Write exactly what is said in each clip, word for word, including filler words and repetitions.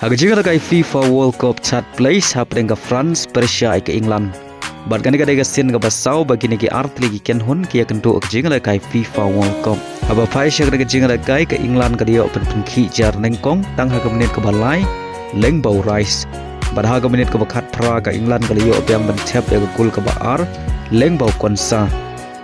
Ha ka jingïalehkai FIFA World Cup third place hapdeng ka France pyrshah ïa ka England. Bad kane ka dei ka sien kaba saw ba kine ki artylli ki kynhun ki ïakynduh ha ka jingïalehkai FIFA World Cup. Haba phai sha kane ka jingïalehkai ka England ka la ïoh ban pynkhih jar nyngkong tang ha ka minit kaba lai lyngba u Rice. Bad ha ka minit kaba khatphra ka England ka la ïoh biang ban thep ïa ka gol kaba ar lyngba u Konsa.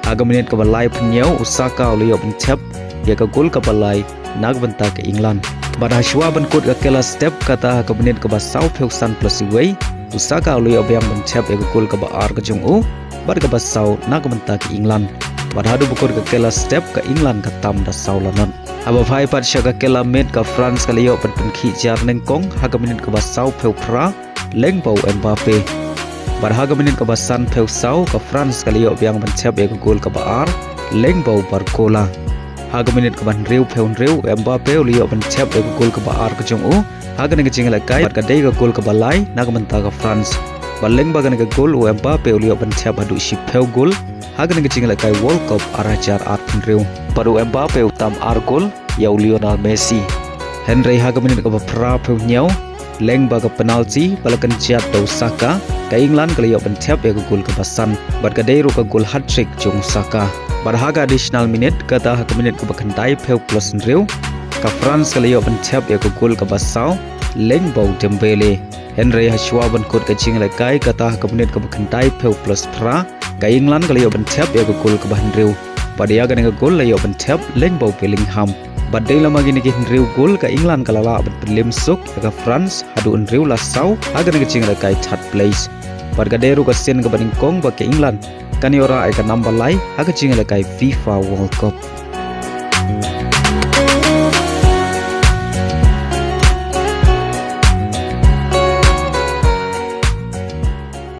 Ha ka minit kaba laiphew hynñiew u Saka u la ïoh ban thep ïa ka gol kaba lai na ka bynta ka England. Bad ha shuwa ban kut ka kylla step kata ha ka minit kaba sawphew san plus wei u Saka u la ïoh biang ban thep ïa ka gol kaba ar ka jong u bad kaba saw na ka bynta ka England. Bad haduh ba kut ka kylla step ka England ka tam da saw lanot. Haba phai pat sha ka kylla miet ka France ka la ïoh ban pynkhih jar nyngkong ha ka minit kaba sawphew phra lyngba u Mbappe. Bad ha ka minit kaba sanphew saw ka France ka la ïoh biang ban thep ïa ka gol kaba ar lyngba u Barcola. Ha ka minit kaba hynriewphew hynriew u Mbappe u la ïoh ban thep ïa ka gol kaba ar ka jong u ha kane ka jingïalehkai bad ka dei ka gol kaba lai na ka bynta ka France. Bad lyngba kane ka gol u Mbappe u la ïoh ban thep haduh shiphew gol ha kane ka jingïalehkai World Cup ar hajar arphew hynriew. Bad u Mbappe u tam ar gol ïa u Lionel Messi. Hynrei ha ka minit kaba phraphew hynñiew lyngba ka penalty ba la kynjat da u Saka, ka England ka la ïoh ban thep ïa ka gol kaba san bad ka dei ruh ka gol hat-trick jong u Saka. Bad ha ka additional minute kata ha ka minit kaba khyndaiphew plus hynriew ka France ka la ïoh ban thep ïa ka gol kaba saw lyngba u Dembele. Hynrei ha shuwa ban kut ka jingïalehkai kata ha ka minit kaba khyndaiphew plus phra ka England ka la ïoh ban thep ïa ka gol kaba hynriew. Bad ïa kane ka gol la ïoh ban thep lyngba u Bellingham. Bad dei lama kine ki hynriew gol ka England ka la lah ban pynliem suk ïa ka France haduh hynriew la saw ha kane ka jingïalehkai third place. Bad ka dei ruh ka sien kaba nyngkong ba ka England kan ïoh rah ïa ka namba lai ha ka jingïalehkai FIFA World Cup.